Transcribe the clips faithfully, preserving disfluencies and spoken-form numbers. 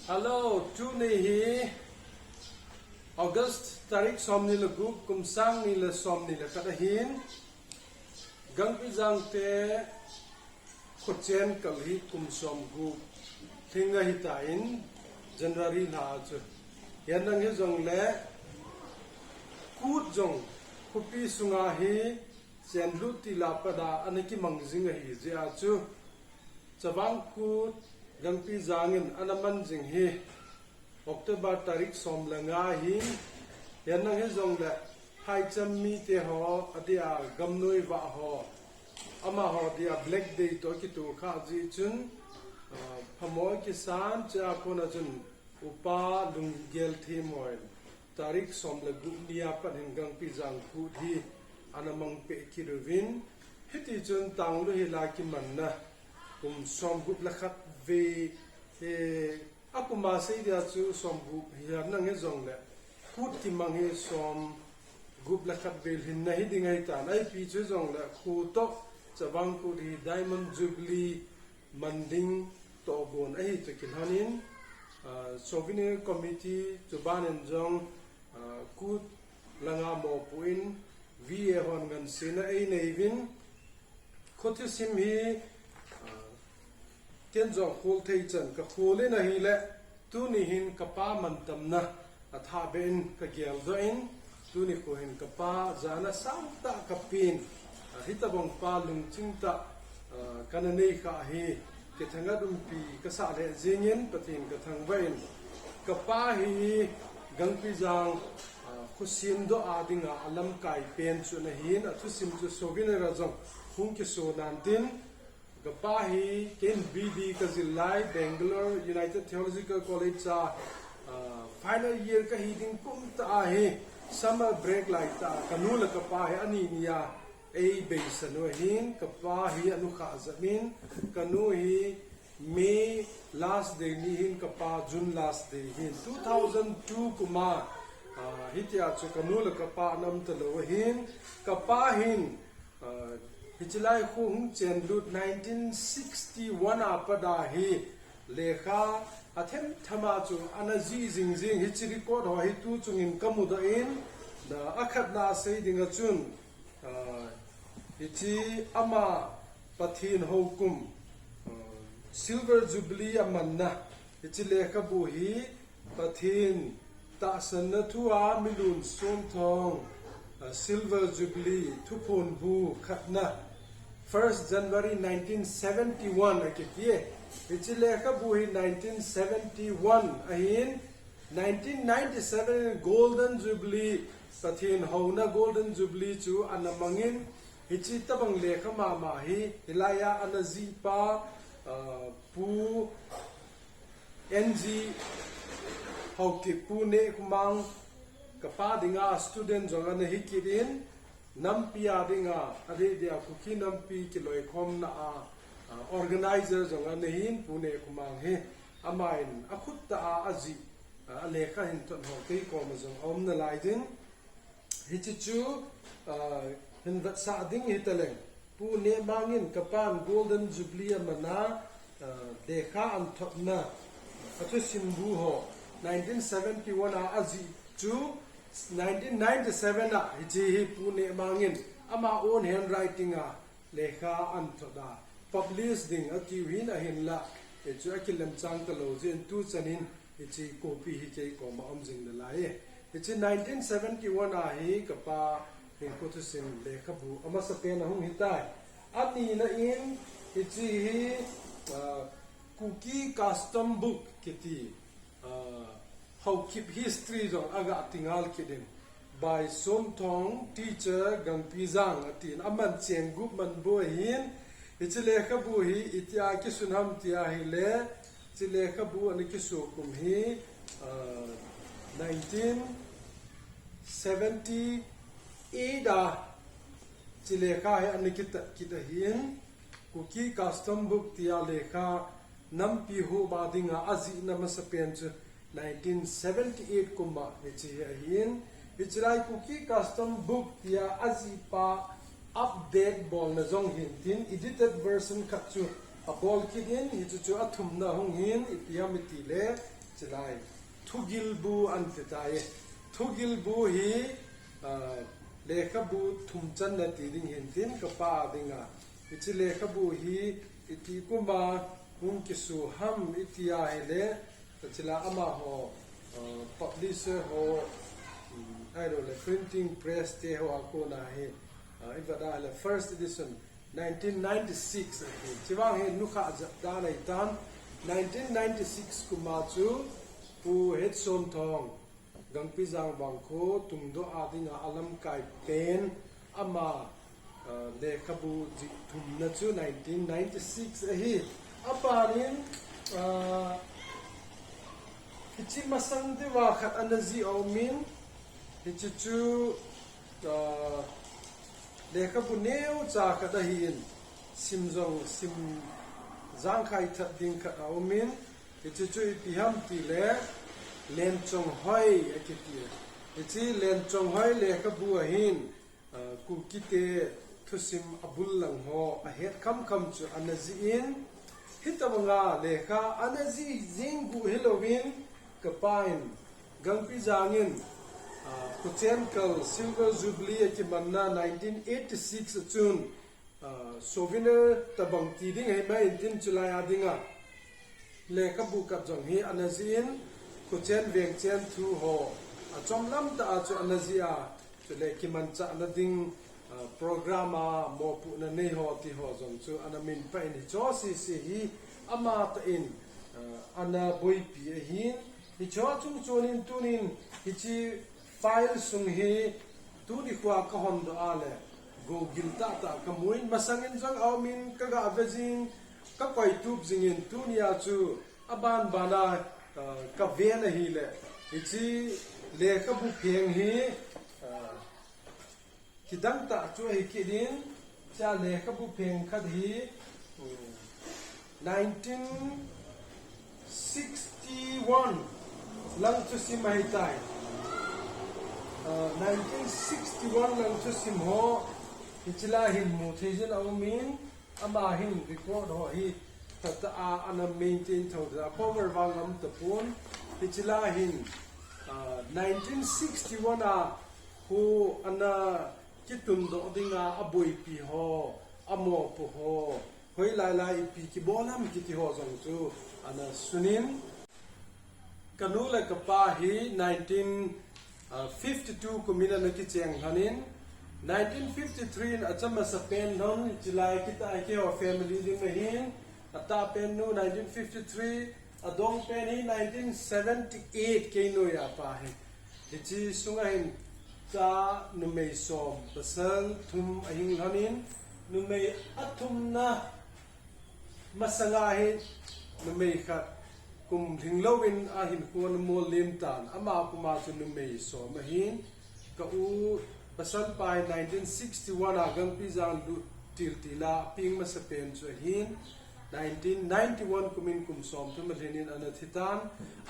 Hello, tuni hi August tarik somni le gup, kum sang ni le somni le khat ahin. Gangpijang te khochen kal hi kum somgup lhing ahitan, January lha chu. Hian nang hijongle Kut jong khopi sunga hi chenlut tila pat a ana kimang jing ahi jeh a chu, Chavang Kut Gangpijang in ana man jing hi October tarik som le nga ahin, hian nang hijongle phaicham mite ho, adia gamnoi vah ho, amaho dia Black Day toh kitoh kha jeh chun, ah, phamo kisan chea kona chun Upa Lunggel Themhoi tarik som le gup nia pat hin Gangpijang Kut hi ana mang peh kit uvin, hiti chun Tanglu Hill a kimanna kum somgup le khat vei, eh, a kum a sei dia chu somgup hian nang hijongle Kut kimang hi somgup le khat vei lhinna hi ding ahitan, ipi chu jongle kho toh Chavang Kut hi Diamond Jubilee man ding tohgon ahi chu kilhonin, ah, Souvenir Committee chubanin jong, ah, Kut langa mopoh in V A hon ngansena einei uvin, khothusim hi, ah, ken jong khol thei chan ka kholin ahile, tuni hin kapa mantamna athah beh in ka geldoh in, tuni kho hin kapa jana sangtah kapen, ah, hitabang pa lungching tah, ah, kana nei kha hi kithangat umpi kasah lheh jengin Pathen ka thangvah in, kapa hi Gangpijang, ah, khosem doh a dinga alamkai pen chu ana hin, athusim chu Souvenir a jong hung kiso nan tin, kapa hi ken B D ka jil lai, Bangalore United Theological College a, ah, final year kahi ding kum tah a hi summer break lai tah a kanu le kapa hi ani nia ei beisan u ahin, kapa hi anu khah jep in, kanu hi May last day ni hin, kapa June last day hin. Two thousand two kum a, ah, hitia chu kanu le kapa ana um talou ahin, kapa hin, ah, hiche lai kho hung chenlut nineteen sixty-one a pat a hi lekha athem tham a chu ana jih jing jing, hiche record ho hi tu chungin kamudoh in, ah, akhatna a sei dinga chun, ah, hiche ama Pathen hou kum, ah, Silver Jubilee amanna, hiche lekhabu hi Pathen tahsanna thu a Milun Somthong, ah, Silver Jubilee thuphon bu khatna, first January nineteen seventy-one akiti e. Hiche lekhabu hi nineteen seventy-one ahin, nineteen ninety-seven in Golden Jubilee, Pathen houna Golden Jubilee chu ana mangin, hiche tabang lekha mama hi, hilai a ana jih pa, ah, Pu N G Haokip, Pu Nehkhomang, kapa dinga student jong ana hi kit in, nampi a dinga, adeh dia Kuki nampi kiloikhomna a, ah, organizer jong ana hin, Pu Nehkhomang hi, amahin akhut tah a ajih, ah, alekha hin thot ho kei koma jong aum nalai din. Hiche chu, ah, hin vetsah ding hitaleng. Pu Nehmang in kapan Golden Jubilee aman a, ah, lekha an thotna, athusim bu ho, nineteen seventy-one a ajih chu, nineteen ninety-seven a hiche hi Pu Nehmang in ama own handwriting a lekha an thot a, publish ding atiu hin ahinlah, hichu akilemchang talou jeh in tu chan in hiche copy hi kei koma um jing nalai e. Hiche nineteen seventy-one a hi kapa hinkho thusim lekhabu amasapen ahung hitai. Anina in hiche hi, ah, Kuki Custom Book kiti, ah, Haokip history jong aga tingal kit in, by Somthong Teacher Gangpijang atin, aman chengup man bu ahin, hiche lekhabu hi itia kisun ham tia ahile, hiche lekhabu ana kiso kum hi, ah, nineteen seventy-eight a hiche lekha hi ana kitat kit ahin, Kuki Custom Book tia lekha nampi houba dinga ajihna masapen chu nineteen seventy-eight kum a hiche hi ahin, hiche lai Kuki Custom Book tia ajihpa update bolna jong hin tin, edited version khat chu abol kit in, hichu chu athumna hung hin, ipi ham itile, Chilai, thugilbu anti tai. Thugilbu hi, ah, lekhabu thum channa ti ding hintin kapa dinga. Hiche lekhabu hi iti kuma hung kisu ham iti ahile, chilai amaho, ah, publisher ho, um, ahilou le printing press te ho a kona hi, ah, iva da le first edition, nineteen ninety-six ahi. Chivang hi nukha jat dan ahitan, nineteen ninety-six kuma chu Pu Hetsomthong, Gangpijang vangkho tungdoh a dinga alamkai pen ama, ah, lekhabu jih thumna chu nineteen ninety-six ahi. Aban in, ah, hiche masang diuva khat ana jih aumin, hiche chu, ah, lekhabu neocha khat ahin, sim jong sim jangkhai that ding khat aumin, hiche chu ipi ham tile, Lenchonghoi akiti. Hiche Lenchonghoi lekhabu ahin, ah, Kukite thusim abul lang ho ahet khamkham chu ana jih in, hitobanga lekha ana jih jing gu hilouvin, kapan Gangpijang in, ah, Khochenkal Silver Jubilee akimanna nineteen eighty-six a chun, ah, souvenir tabang ti ding ahi mai intin chulai a dinga lekhabu khat jong hi ana jih in, khochen vengchen thu ho achom lam tah a chu ana jih a, chule kimanchahna ding, ah, program a mopohna nei ho ti ho jong chu ana minpha in hiche sese hi amatah in, ah, ana boipi ahin, hiche chung chun in tunin hiche file sung hi tuni khoa kahon doh a le, gogil tahtah kamun, masang in jong aumin kaga ve jing, kakoi tup jing in tunia chu aban bana, ah, kaven ahile, hiche lekhabu pheng hi, ah, kidang tah chu ahi kit in, chule lekhabu pheng khat hi, um, nineteen sixty-one lang thusim ahitai. Ah, nineteen sixty-one lang thusim ho, hiche lai hin mu thei jin aumin, ama hin record ho hi, tata a ana maintain tho da, cover vang um tapon, hiche lai hin, ah, nineteen sixty-one a, hu ana kitundoh dinga aboipi ho, amopo ho, hoilai lai ipi kibol ham kiti ho jong chu ana sunin. Kanu le kapa hi nineteen fifty-two kumin ana kicheng lhonin, nineteen fifty-three in acha masapen lhon, chulai kitah a keiho family ding ahin, atahpen nu nineteen fifty-three, adongpen hi nineteen seventy-eight kei noiya pa hi. Hiche sunga hin cha numei som, pasal thum ahing lhonin, numei athumna masanga hi numei khat kum lhing louvin ahinkho ana mol lem tan, ama puma chu numei som ahin, ka u pasal pa hi nineteen sixty-one a Gangpijang lut tiltil a apeng masapen chu ahin, nineteen ninety-one kumin kum somthum alhinin ana thitan,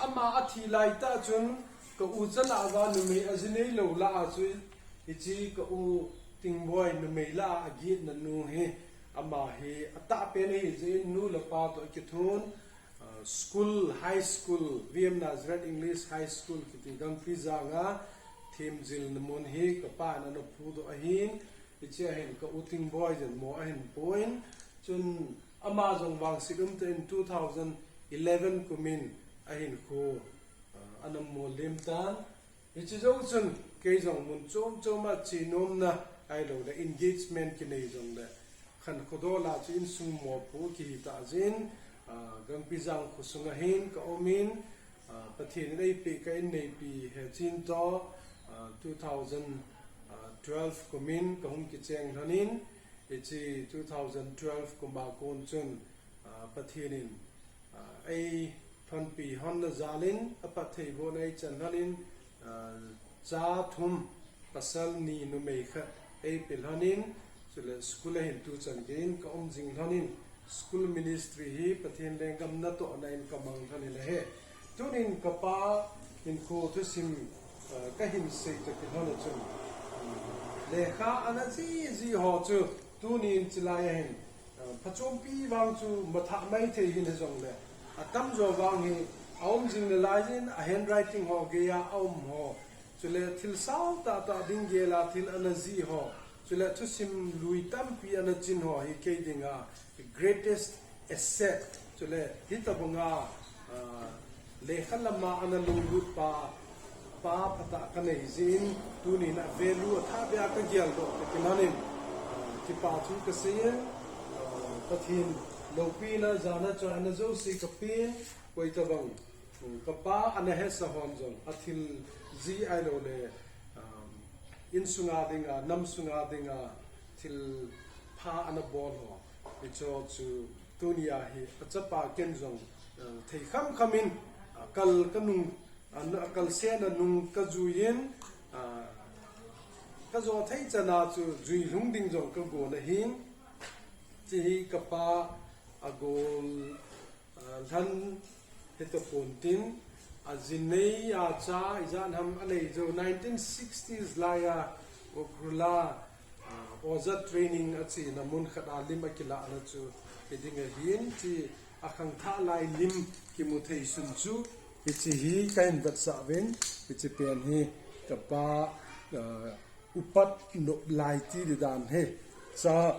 ama athi laitah chun ka u chana uva numei aji neilou lah a chu, hiche ka u Tingboi numei lah a agetna nu hi, ama hi atahpen ahijeh in nu le pa toh akithun, ah, school, high school, V M Nazareth English High School kiti Gangpijang a themjilna mun hi kapan ana phudoh ahin, hichea hin ka u Tingboi jong mo ahin pon, chun ama jong vangset umtah in two thousand eleven kumin ahinkho, ah, ana mol lem tan. Hiche jou chun kei jong mun chom chom a chenomna ahilou le engagement kinei jongle khankho dol a chu insung mopo kihi tah jeh in, ah, Gangpijang khosunga hin ka umin, ah, Pathen in eipeh ka inneipi hechen toh, ah, two thousand twelve kumin kahung kicheng lhonin, hiche two thousand twelve kum a kon chun, ah, Pathen in, ah, eilhonpi lhonna jal in, aphattheibohna eichan lhonin, ah, cha thum, pasal ni numei khat eipe lhonin, chule school a hin tuchan geiyin ka um jing lhonin, school ministry hi Pathen lenggam natohna in ka mang lhonin ahi. Tunin kapa hinkho thusim, ah, kahin seito kilhon a chun, lekha ana jih jih ho chu tunin chulai a hin, ah, phachompi vang chu mathah maithei hin hijongle, atamjo vang hi Aum jing nalaiyin a handwriting ho geiya aum ho, chule thil sao tahtah ding gel a thil ana jih ho, chule thusim lui tampi ana chin ho hi kei dinga greatest asset. Chule hitabanga, ah, lekha lama ana lunglut pa, pa phatah kanei jin, tunin a value athah beh a kagel doh tah kilhonin, ah, kipa thu kaseiyin, ah, Pathen loupina jana choina jouse kapen, koitabang, um, kapa ana hesa hon jong, athil jih ahilouleh, um, insunga dinga, namsunga dinga, thil pha ana bol ho. Hicho chu tunia hi, achapa ken jong, uh, thei khamkhamin, uh, kal kanung, uh, kal sena nung kajuiyin, uh, kajo thei chana chu jui lhung ding jong kagon ahin. Hiche hi kapa agol, ah, lhan hita pontin, ajinei acha ijat ham anei jou nineteen sixties laiya Ukhrul a, ah, Oja training achena mun khat a lim akilahna chu hiding ahin, hiche akhangthah lai lim kimu thei sun chu hiche hi kahin vetsah uvin, hiche pen hi kapa, ah, upat nop lai ti di dan hi, cha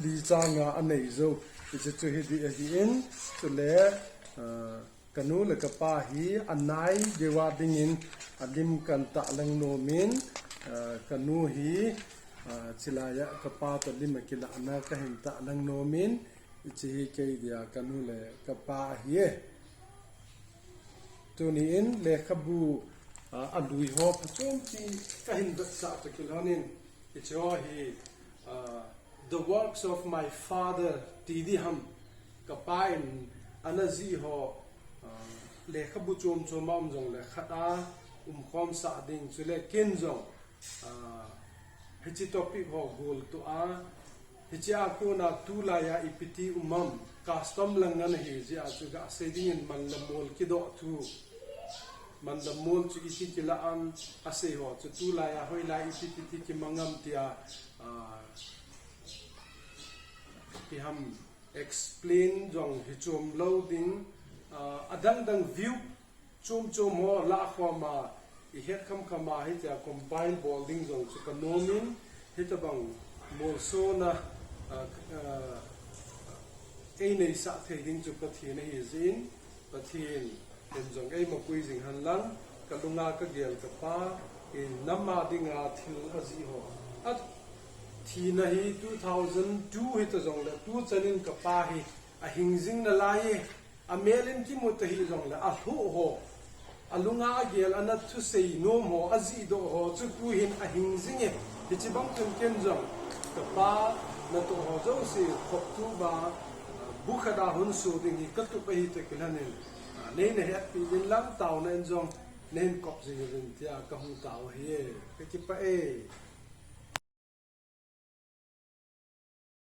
li cha nga anei jou, hiche chu hiding ahin, chule, ah, kanu le kapa hi anai deuva dingin alim kahin tahlang nomin, ah, kanu hi, ah, chulaiya kapa toh lim akilahna kahin tahlang nomin, hiche hi kei dia kanu le kapa ahiye. Tuni in lekhabu, ah, alui ho phachompi kahin vetsah tah kilhonin, hiche ho hi, ah, The Works of My Father ti di ham, kapa in ana jih ho, ah, lekhabu chom chom a um jongle khat a umkhomsah ding, chule ken jong, ah, hiche topic ho goltoh a, hiche a kona tulaiya ipi ti um am, custom lang ana hi jeh a chu gasei dingin man le mol kidoh thu. Man le mol chu iti kilah am, asei ho chu tulaiya hoilai ipi ti kimang am tia, ah, ipi ham explain jong hichom lou ding, ah, adang dang view chom chom ho lakhom a, ihet khamkham a hitia compile bol ding jong chu kanomin, hitabang molsona, ah, ah, eineisah thei ding chu Pathen ahi jeh in, Pathen in jong eimapui jing henlang, kalunga kagel kapa, inam a dinga thil ajih ho. Athina hi two thousand two hita jongle, tuchan in kapa hi ahing jing nalai e, amel in kimu ta hih jongle, alhuh ho, alunga agel, ana thusei nom ho, ajihdoh ho chu tuhin ahing jing e. Hiche bang chun ken jong kapa natoh ho jouse khoptup a, bu khat a hunso ding hi katup ahi tah kilhonin, ah, neina hetpi uvin lang, taona in jong neihin kop jing uvin tia kahung tao ahi e. Kakipah e.